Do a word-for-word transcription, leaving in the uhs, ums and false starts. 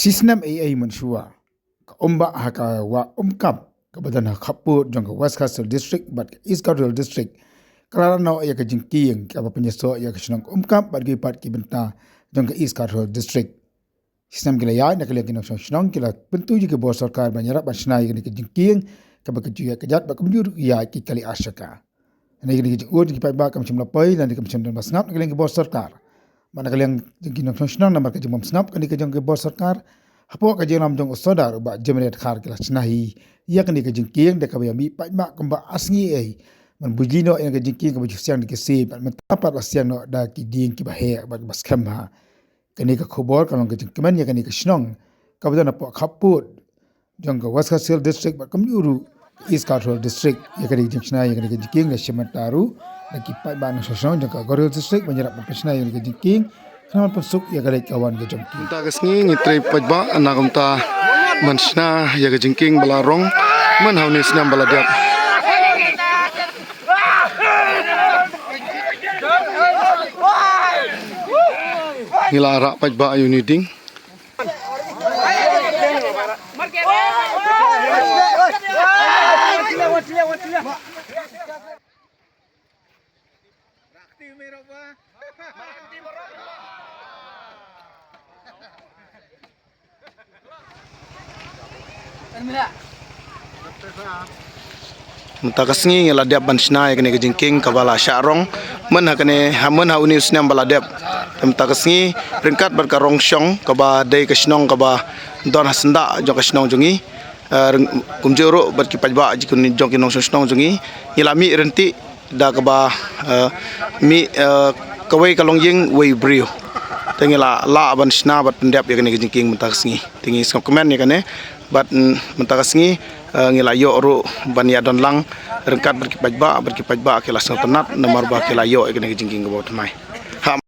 Shi snem ei ei mynshuwa, ka umbah ha ka wah Umkap kaba don ha khappud jong ka West Khasi Hills District bad ka East Khasi Hills District ka la rah noh ïa ka jingkieng kaba pynïasoh ïa ka shnong Umkap bad kiwei pat ki bynta jong ka East Khasi Hills District. Shi snem ki la ïaid na ka liang ki nongshong shnong ki la pyntu ïa ki bor sorkar ban ïarap ban shna ïa kane ka jingkieng kaba ka ju ïaid ka jait bad kumjuh ruh ïaid ki kali ashaka. Hynrei kane ka jingud jong ki paidbah kam shym la poi lane kam shym don ba sngap na ka liang ki bor sorkar. Bad na ka liang jong ki nongshong shnong namar ka jingbym sngap kane ka jong ki bor sorkar, hapoh ka jingïalam jong u Sordar u Bah Jemrad Khar ki la shna hi ïa kane ka jingkieng da kaba ïa mih paidbah kumba ar sngi ei ban bujli noh ïa ka jingkieng kaba ju siang da ki sep bad mynta pat la siang noh da ki dieng kiba heh bad kiba skhem bha. Kane ka khubor ka long ka jingkmen ïa kane ka shnong kaba don hapoh khappud jong ka West Khasi Hills District bad kumjuh ruh East Khasi Hills District. Ïa kane ka jingshna ïa kane ka jingkieng la shim bynta ruh da ki paidbah nongshong shnong jong ka Garo Hills District ban ïarap ban pynshna ïa kane ka jingkieng khnang ban pynsuk ïa ka leit ka wan ka jong ki. Mynta ka sngi ngi trei paidbah na kumta ban shna ïa ka jingkieng ba la rong myn ha une u snem ba la dep. Ngi la rah paidbah ïa une u dieng. Mynta ka sngi ngi la dep ban shna ïa kane ka jingkieng kaba la shah rong myn ha kane ha myn ha une u snem ba la dep. Mynta ka sngi ryngkat bad ka rong shong kaba dei ka shnong kaba don ha syndah jong ka shnong jong ngi. Eh, ryng-, kumjuh ruh bad ki paidbah jong ki nongshong shnong jong ngi ngi la mih ryntih da kaba, eh, mih, eh, kawei ka longïing wei briew. Te ngi la lah ban shna bad pyndep ïa kane ka jingkieng mynta ka sngi. Te ngi sngewkmen ïa kane bad, mm, mynta ka sngi, eh, ngi la ïoh ruh ban ïa don lang ryngkat bad ki paidbah, bad ki paidbah ki la sngewtynnat namar ba ki la ïoh ïa kane ka jingkieng kaba thymmai.